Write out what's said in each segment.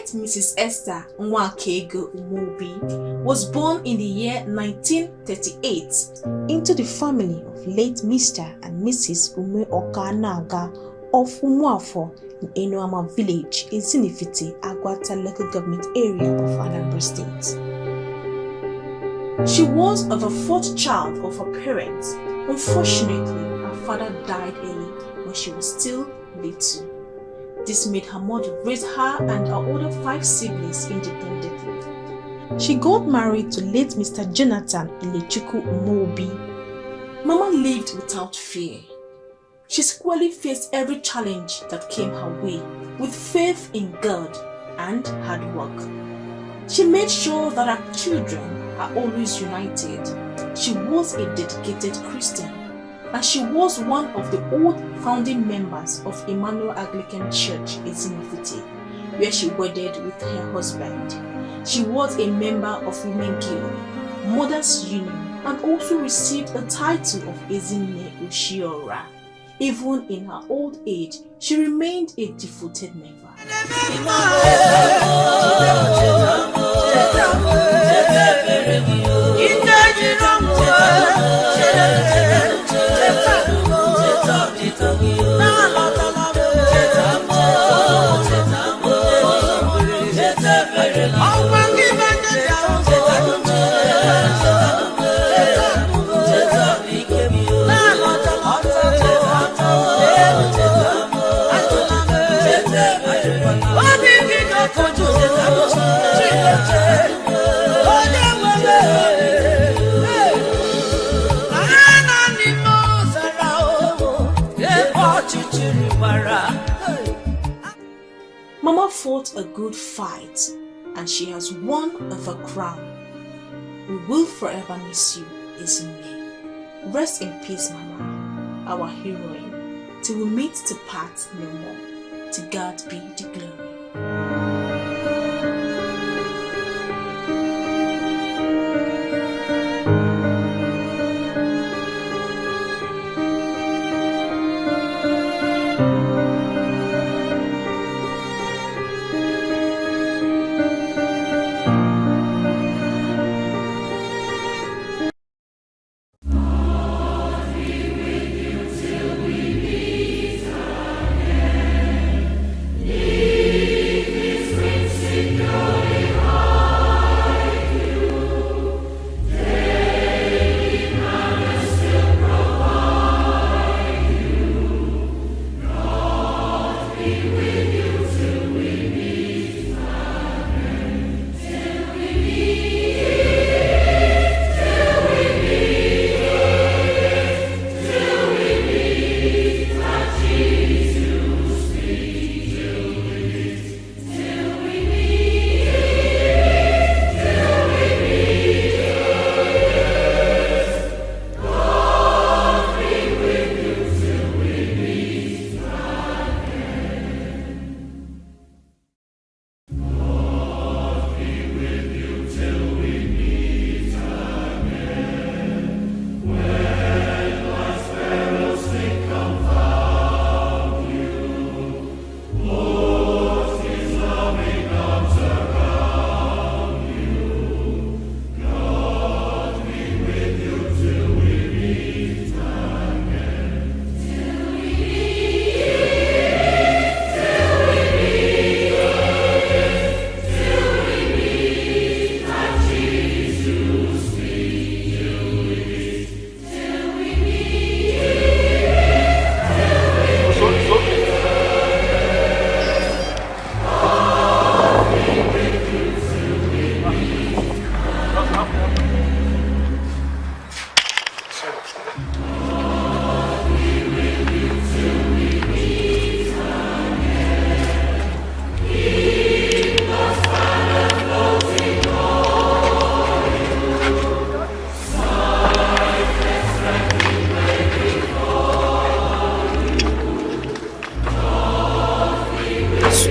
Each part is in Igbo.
Late Mrs. Esther Nwakego Umobi was born in the year 1938 into the family of late Mr. and Mrs. Ume Okanaga of Umuafo in Enuama village, Ezinifite, Aguata local government area of Anambra State. She was the fourth child of her parents. Unfortunately, her father died early when she was still little. This made her mother raise her and her other 5 siblings independently. She got married to late Mr. Jonathan Ilechukwu Umobi. Mama lived without fear. She squarely faced every challenge that came her way with faith in God and hard work. She made sure that her children are always united. She was a dedicated Christian, and she was one of the old founding members of Emmanuel Anglican Church, Ezinifite, where she wedded with her husband. She was a member of Women Guild, Mothers Union, and also received the title of Ezinne Oshiora. Even in her old age, she remained a devoted member. Mama fought a good fight, and she has won the crown. We will forever miss you, Ezinne. Rest in peace, Mama, our heroine. Till we meet to part no more. To God be the glory.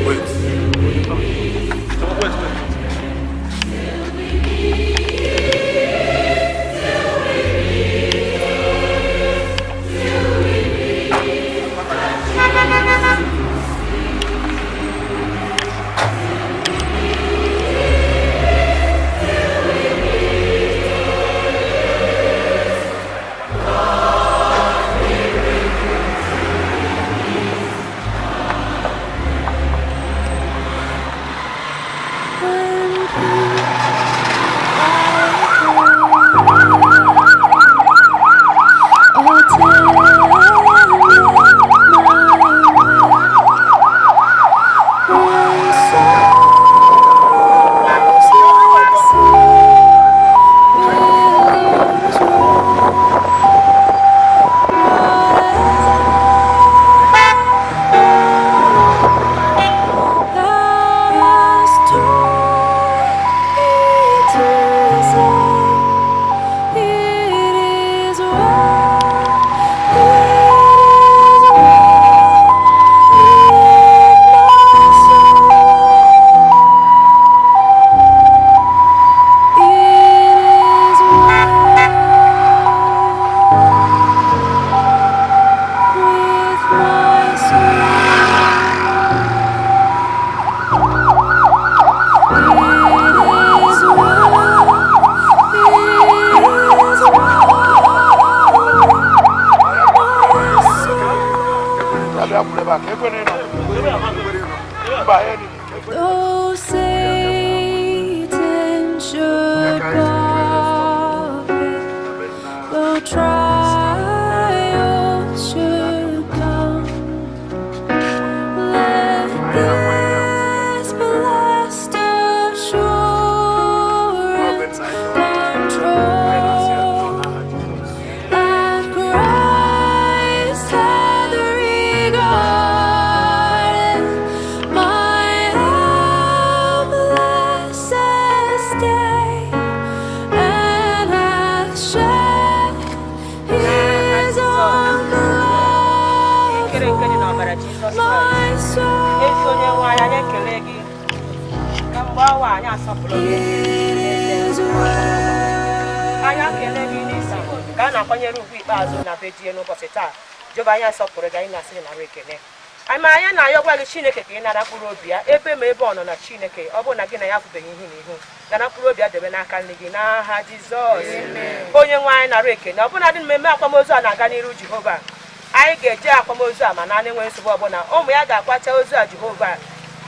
Wait. Wait, wait. Ka anyị ji wee above it, ebe nna though trials should come. Let this blessed assurance Anyị na-asị ya control nnọọ n'aha Jizọs. that Christ hath regarded my helpless estate, and hath shed His own blood Ikere nke dị for n'ọbara Jizọs my Kraịst. Ezi onye nwe anyị, anyị ekele gị na mgbe awa anyị asọpụrụ gị. It is well. Anyị ekele gị n'isi ka a na-akwanyere ugwu ikpeazụ na be die n'ụbọchị taa. Jehova, anyị asọpụrụ gị, anyị na-asị gị nara ekele anyị. Ma anyị na-ayọkwa gị, Chineke, ka ị nara mkpụrụ obi ya ebe ma ebe ọ nọ na Chineke, ọ bụrụ na gị na ya afụbeghị ihu na ihu, nara mkpụrụ obi ya debe n'aka nne gị n'aha Jizọs. Onye nwe anyị, nara ekele. Ọbụna dị mmemme akwamozu a na-aga n'iru, Jehova, anyị ga-eje akwamozu a ma na enwe nsogbu ọbụla. Ụmụ ya ga-akwacha ozu a, Jehova.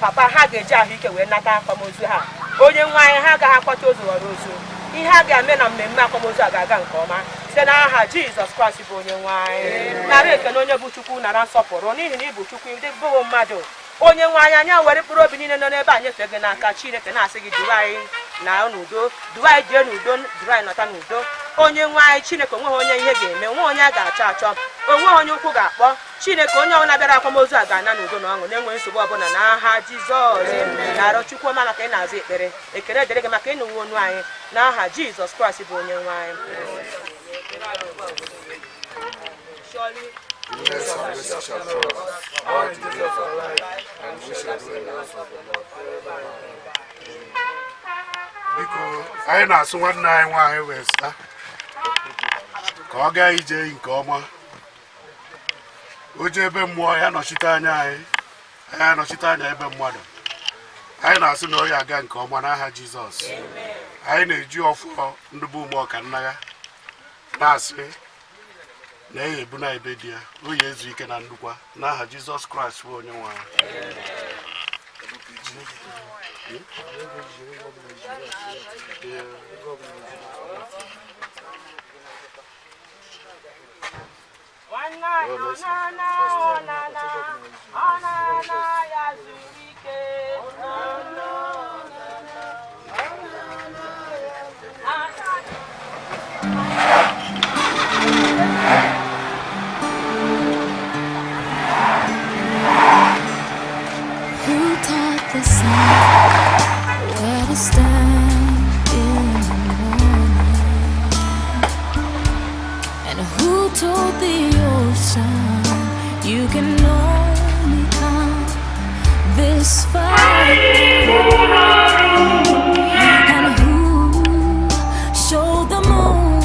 Papa ha ga-eji ahụike wee nata akwamozu ha. Onye nwe anyị, ha agaghị akwata ozu ghọrọ ozu. Ihe a ga-eme na mmemme akwamozu a ga-aga nke ọma site n'aha Jizọs Kraịst bụ onye nwe anyị. Nara ekene, onye bụ Chukwu, nara nsọpụrụ, n'ihi na ị bụ Chukwu, ndị bụghị mmadụ. Onye nwe anyị, anya were mkpụrụ obi niile nọ n'ebe a nyefee gị n'aka, Chineke, na-asị gị duwe anyị na n'udo, duwe anyị jee n'udo, duru anyị nọta n'udo. Onye nwe anyị Chineke, onweghị onye ihe ga-eme, onweghị onye a ga-achọ achọ, onweghị onye ụkwụ ga-akpọ. Chineke, onye ọbụla bịara akwamozu a ga-ana n'udo na ọṅụ, na-enwe nsogbu ọbụla n'aha Jizọs. Na-arịọ Chukwu ọma maka ị na-azụ ekpere. Ekele dịrị gị maka ịnụwe onu anyị n'aha Jizọs Kraịst bụ onye nwe anyị. Goodness and mercy shall follow us all the days of our life, and we shall dwell in the house of the Lord forever. Biko, anyị na-asụ nwanne anyị nwaanyị wee sị ka ọ gaa ije nke ọma. O jee ebe mmụọ ya nọchite anya anyị, anyị anọchite anya ebe mmadụ. Anyị na-asị na ọ ya aga nke ọma n'aha Jizọs. Anyị na-eji ọfọ ndị bụ ụmụ ọka nnagha na-asị na eya ebu na ebe di ya, o yi ezu ike na ndukwa n'aha Jizọs Kraịst bụ onye nwe anyị. Nwanne anyị, ọnana, ọnana, ọnana ya zuru ike. Ọnana, ọnana, ọnana ya zuru ike. Who taught the sun where to stand in the morning? And who told the ocean you can only come this far? And who showed the moon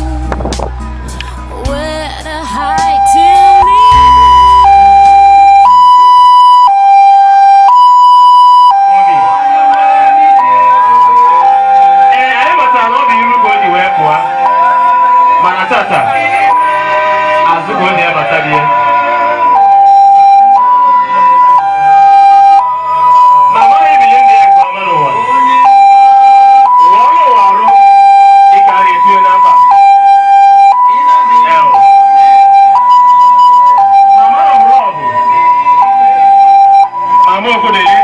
where to hide till evening? Obi. Ee, anyị matara na ọ bụ iru ka o ji wee pụọ, mana tata azụ ka o ji abata bie. Mama anyị binye ndị ya nke ọma n'ụwa. Ụwa ọrụ ụwa arụ dịka a na-etinye na mkpa. Eo. Mama rọbụrụ ọgụ. Mama Okwudili.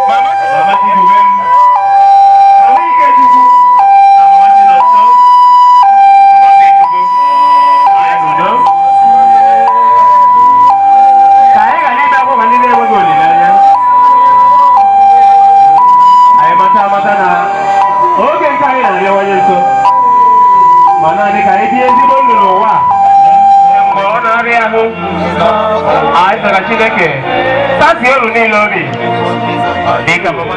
Mama Mama Chidubem. Mama Ikechukwu. Na Mama Chinonso. Ngozi Chukwu. Anyị n'udo. Ka anyị ghara ịbe akwa ma ndị na-enweghị olileanya. Anyị mata amata na oge nke anyị na-abịawanye nso. Ma naanị ka anyị bie ezigbo ndụ n'ụwa a. Mgbe ọ na-arịa ahụ, anyị sara Chineke tasie elu niile obi. Dịka mama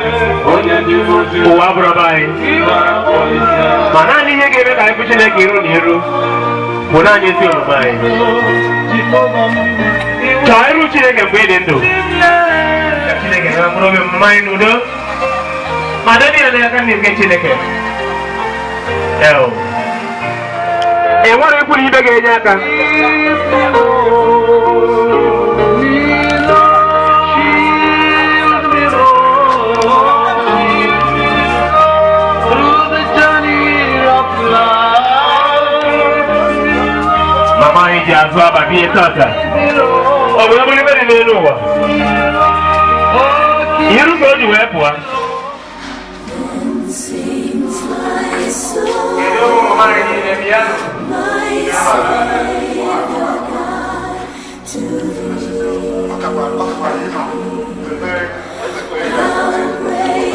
ụwa bụrụ be anyị. Ma naanị ihe ga-eme ka anyị fụ Chineke iru na iru bụ naanị ezi omume anyị. Chọọ iru Chineke mgbe ị dị ndụ. Ka Chineke na mkpụrụ obi mma anyị n'udo. Ma debe ya n'aka nri nke Chineke. Eo. E nwere ikwu na ibe ga-enye aka. Through the journey. ji azụ abata ihe tata. Ọ bụ ebere ibe dị n'elu ụwa. Iru ka o ji wee pụọ. Sings my soul, Kedu ụmụ mama anyị niile bịa? my Savior God, to thee. Ọ kakwara ọ kakwara ịnọ ebe How great thou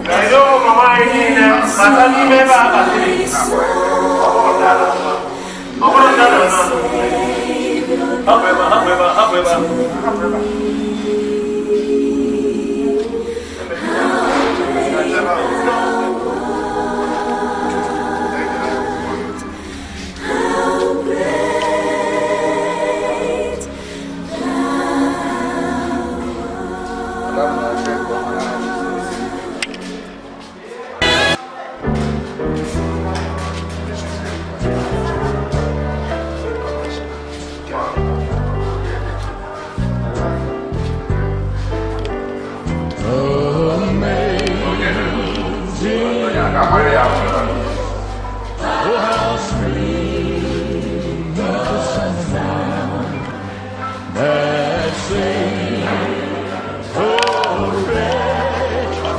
Kedu ụmụ mama anyị niile bata n'ime ebe a batịrị? My soul, Ọ bụrụ na nọ nọ. Hapụ ebe a, hapụ ebe a, hapụ ebe a. how great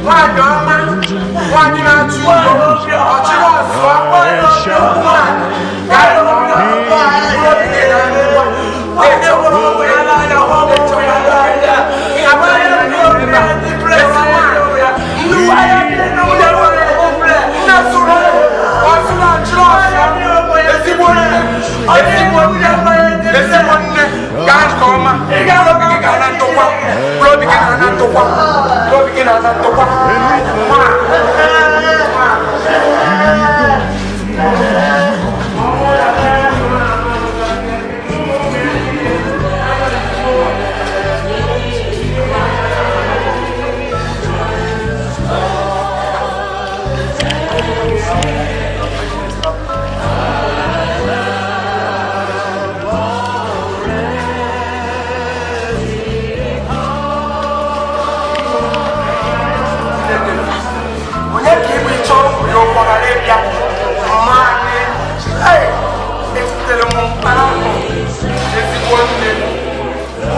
Nwanyị ọma, nwanyị na-achị udo, ọchịrị ọzụọ, nnukwu nwanyị, ka anyị nọ obi gị na nwa, na-echekwa onwe ya na-echekwa onwe ya, amaghị na obi ya, ezi nwanyị, nnukwu nne nwere nne zụrụ ọzụrụ ọchịrị ọzụọ, ezigbo nne, ezigbo nne, ezigbo nne, gaa nke ọma, obi gị ga-ana ndokwa, obi gị na-ana ndokwa, obi gị na-ana ndokwa. Onye ka ịbụ ịchọ ya ụkpọrọ ịbịa mma anyị? Ee, efutere m mkpara ahụ, ezigbo nne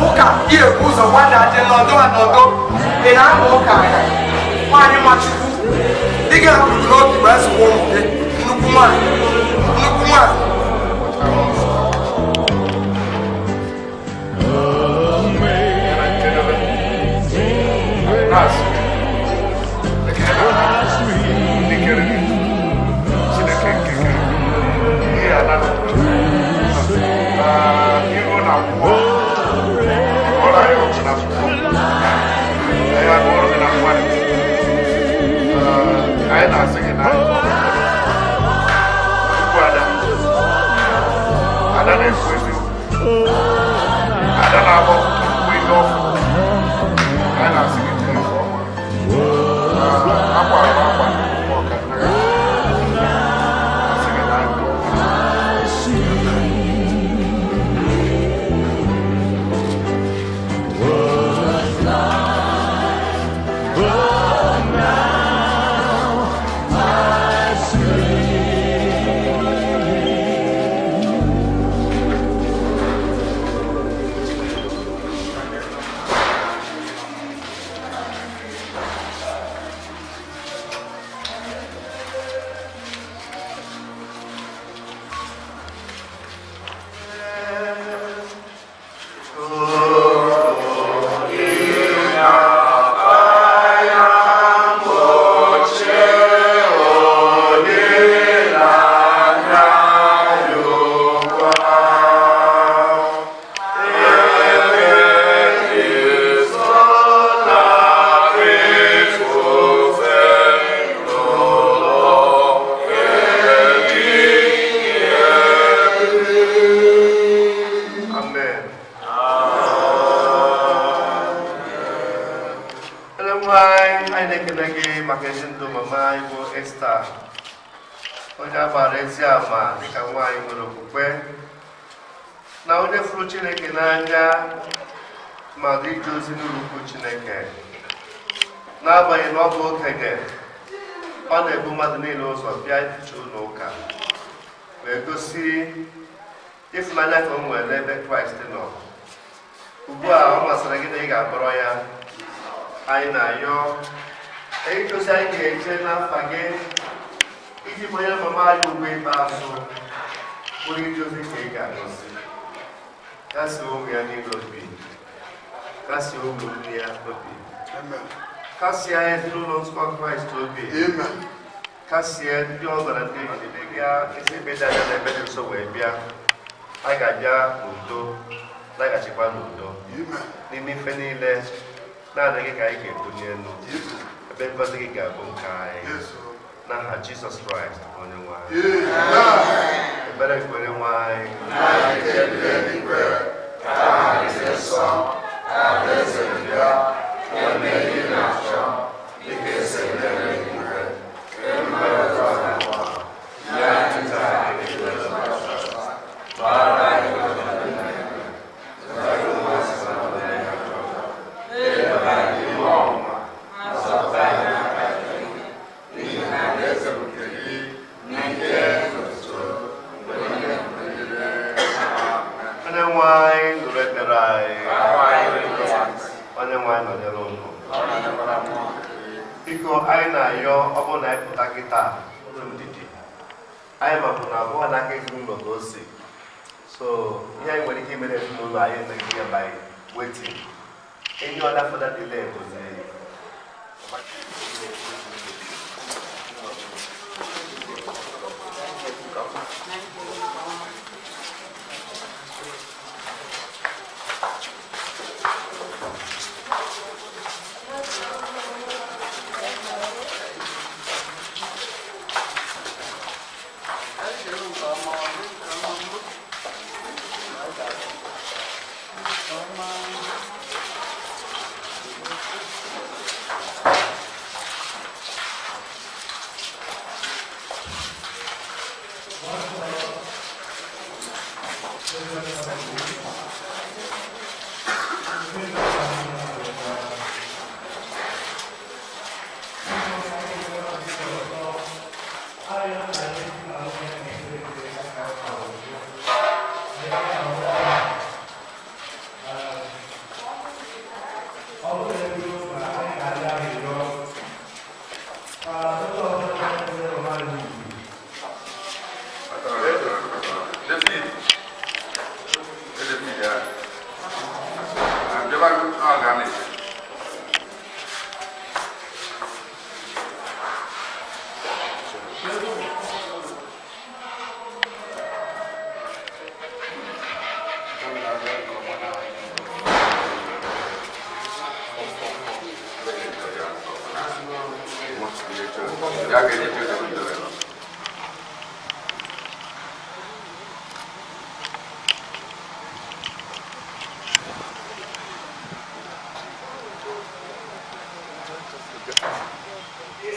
ụka ihe bụ ụzọ gbada dị nọdụ anọdụ. Ị na-amụ ụka ya nwaanyị machukwu dị gị hapụrụ n'obi wee zụwa ụmụ gị. Nnukwu nwaanyị, nnukwu nwaanyị. Anyị na-asị gị na nnukwu ada, ada na-ekwu eziokwu, ada na-agba ọtụtụ ihe ọfụ. Anyị na-asị gị jee nke ọma. Akwa akwa ọka asị gị na nke ọma. gị maka ezi ndụ mama anyị bụ Esta, onye a gbara ezi ama dịka nwaanyị nwere okwukwe na onye fụrụ Chineke n'anya ma dị ije ozi n'ụlọ ukwu Chineke. N'agbanyeghị na ọ bụ okenye, ọ na-ebu mmadụ niile ụzọ bịa ificha ụlọ ụka wee gosi ịfụnanya ka o nwere n'ebe Kraịst nọ. Ugbu a ọ masịrị gị na ị ga-akpọrọ ya. Anyị na-ayọ ije ozi anyị ga-eje n'afa gị iji kwanyere mama anyị ugwu ikpeazụ bụrụ ije ozi ka ị ga-agọzi. Kasie ụmụ ya niile obi, kasie ụmụnne ya obi, kasie ezinụlọ nzukọ Kraịst obi, kasie ndị ọgọ na ndị enyi niile gaa esi ebe dị anya na ebe dị nso wee bịa. A ga-abịa n'udo, laghachikwa n'udo. N'ime ife niile naanị gị ka anyị ga-ebuli elu, ebe ngọzi gị ga-abụ nke anyị. N'aha Jizọs Kraịst onye nwe anyị. Ebere nke onye nwe anyị. Onye nwe anyị nụrụ ekpere anyị. Onye nwe anyị nọnyere unu. Biko anyị na-ayọ ọ bụrụ na anyị pụta kịta ụlọ ndidi. Anyị mabụ na abụọ n'aka ezinụlọ ka o si. So ihe anyị nwere ike imere ezinụlọ anyị emeghị ya by waiting. Any other further delay bụzi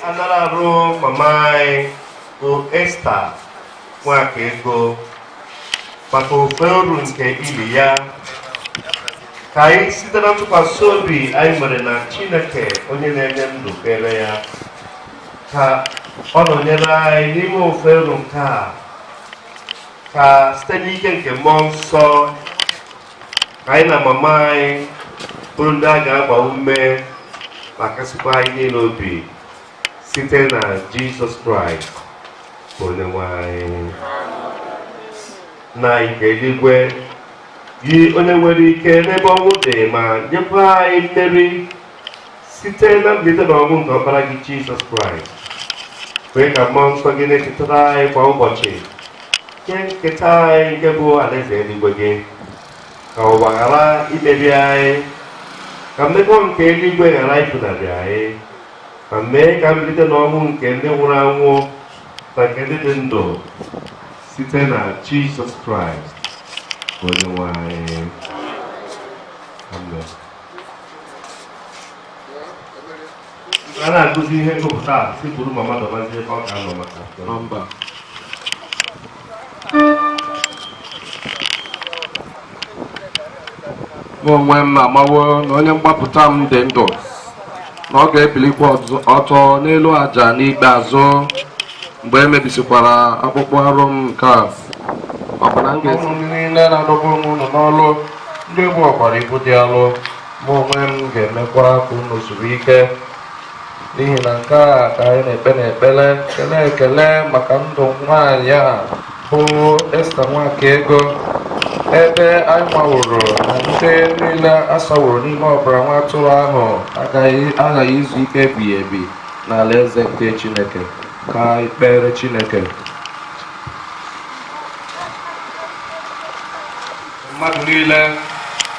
Anara arụ mama anyị bụ Esta Nwakaego maka ofe oru nke ili ya, ka anyị site na ntụkwasị obi anyị nwere na Chineke onye na-enye ndụ kpere ya ka ọ nọnyere anyị n'ime ofe oru nke a, ka site n'ike nke mmụọ nsọ ka anyị na mama anyị bụrụ ndị a ga-agba ume ma kasịkwa anyị niile obi site na Jizọs Kraịst bụ onye nwe anyị. Nna anyị nke eluigwe, gị onye nwere ike n'ebe ọnwụ dị ma nyekwa anyị mmeri site na mbilite n'ọnwụ nke ọkpara gị Jizọs Kraịst, kwee ka mmụọ nsọ gị na-echetara anyị kwa ụbọchị nke nketa anyị nke bụ alaeze eluigwe gị, ka ụwa ghara imebi anyị, ka mmekọ nke eluigwe ghara ifunarị anyị, ma mee ka mbilite n'ọnwụ nke ndị nwụrụ anwụ na nke ndị dị ndụ site na Jizọs Kraịst bụ onye nwe anyị. Amen. A na-akụzi ihe ngụpụta a si buru mama dọbazie ebe ọ ga-anọ maka Mba. Mụ onwe m amawo na onye mgbapụta m dị ndụ, na ọ ga-ebilikwa ọtọ n'elu àjà n'ikpeazụ, mgbe e mebisikwara akpụkpọ arụ m nke a. Ọ bụ na m ga-esi ndị niile na-adọgbu onwe unu n'ọlụ, ndị bụ ọkwara ibu dị alụ, mụ onwe m ga-emekwa ka unu zuru ike. N'ihi na nke a ka anyị na-ekpe n'ekpere, kele ekele maka ndụ nwaanyị a bụ Esta Nwakaego, ebe anyị maworo na ndị niile asaworo n'ime ọbara nwa atụrụ ahụ aghaghị izu ike ebighị ebi n'ala eze nke Chineke. Ka anyị kpere Chineke. Mmadụ niile,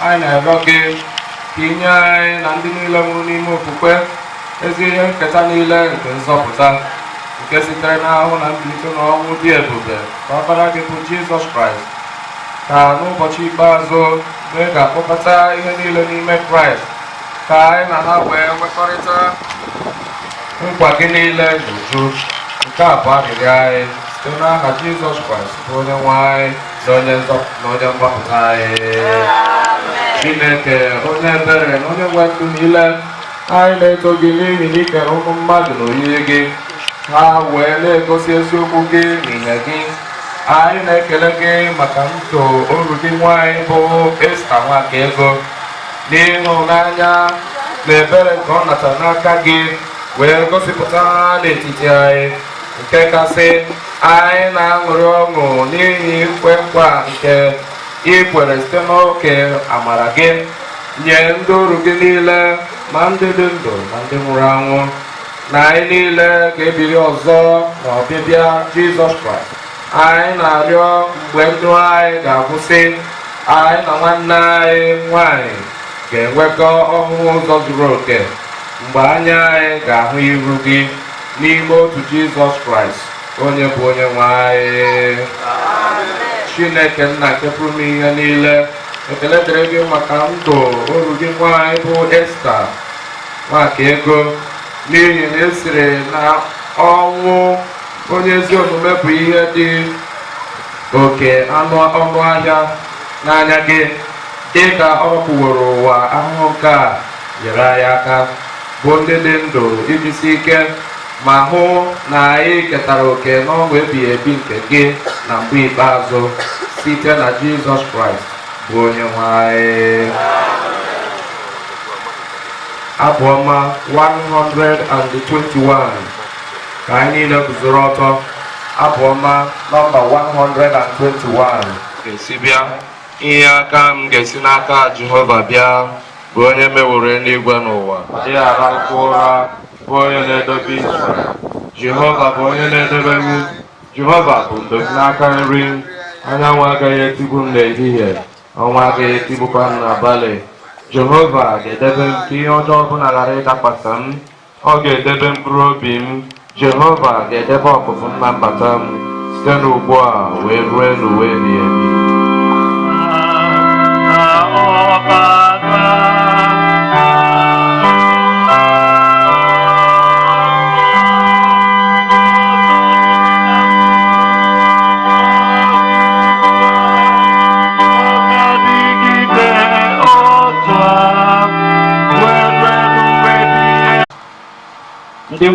anyị na-arịọ gị ka ị nye anyị na ndị niile nwụrụ n'ime okwukwe ezi ihe nketa niile nke nzọpụta, nke sitere n'ahụ na mbilite n'ọnwụ dị ebube ka ọkpara gị bụ Jizọs Kraịst, ka n'ụbọchị ikpeazụ mgbe ị ga-akpọkọta ihe niile n'ime Kraịst, ka anyị na ha wee nwekọrịta nkwa gị niile n'uju. Nke a bụ arịrịọ anyị site n'aha Jizọs Kraịst bụ onye nwe anyị na onye mgbapụta anyị. Chineke onye ebere na onye nwe ndụ niile, anyị na-eto gị n'ihi na i kere ụmụ mmadụ n'oyiyi gị, ha wee na-egosi eziokwu gị na ihe gị. Anyị na-ekele gị maka ndụ oru gị nwanyị bụ Esta Nwakaego, n'ịhụnanya na ebere nke ọ natara n'aka gị wee gosipụta n'etiti anyị. Nke kasị, anyị na-aṅụrị ọṅụ n'ihi nkwe nkwa nke ị kwere site n'oke amara gị nye ndị oru gị niile, ma ndị dị ndụ ma ndị nwụrụ anwụ, na anyị niile ga-ebili ọzọ n'ọbịbịa Jizọs Kraịst. Anyị na-arịọ mgbe ndụ anyị ga-agwụsị, anyị na nwanne anyị nwanyị ga-enwekọ ọhụụ ụzọ zuru oke, mgbe anya anyị ga-ahụ iru gị n'ime otu Jizọs Kraịst, onye bụ onye nwe anyị. Chineke nna nke pụrụ ime ihe niile, ekele dịrị gị maka ndụ oru gị nwanyị bụ Esta Nwakaego, n'ihi na esiri na ọnwụ onye ezi omume bụ ihe dị oke ọnụ ahịa n'anya gị, dị ka ọ rọpụworo ụwa ahụhụ nke a nyere anyị aka bụ ndị dị ndụ ijisi ike ma hụ na anyị ketara oke n'ọṅụ ebighị ebi nke gị na mgbe ikpeazụ, site na Jizọs Kraịst bụ onye nwe anyị. Abụ ọma 121, ka anyị niile guzoro ọtọ. Abụ ọma nọmba 121. Ga-esi bịa ihe aka m ga-esi n'aka Jehova bịa, bụ onye meworo eluigwe n'ụwa. Adịghị arahụkwa ụra, bụ onye na-edobe Israel. Jehova bụ onye na-edebe m. Jehova bụ ndo m n'aka nri. Anyanwụ agaghị etigbu m n'ehihie, ọnwa agaghị etigbukwa m n'abalị. Jehova ga-edebe m ka ihe ọjọọ ọbụla ghara ịdakwasị m. Ọ ga-edebe mkpụrụ obi m. Jehova ga-edebe ọpụpụ m na mbata m site n'ugbu a wee rue n'ụwa ebighị ebi. Ndị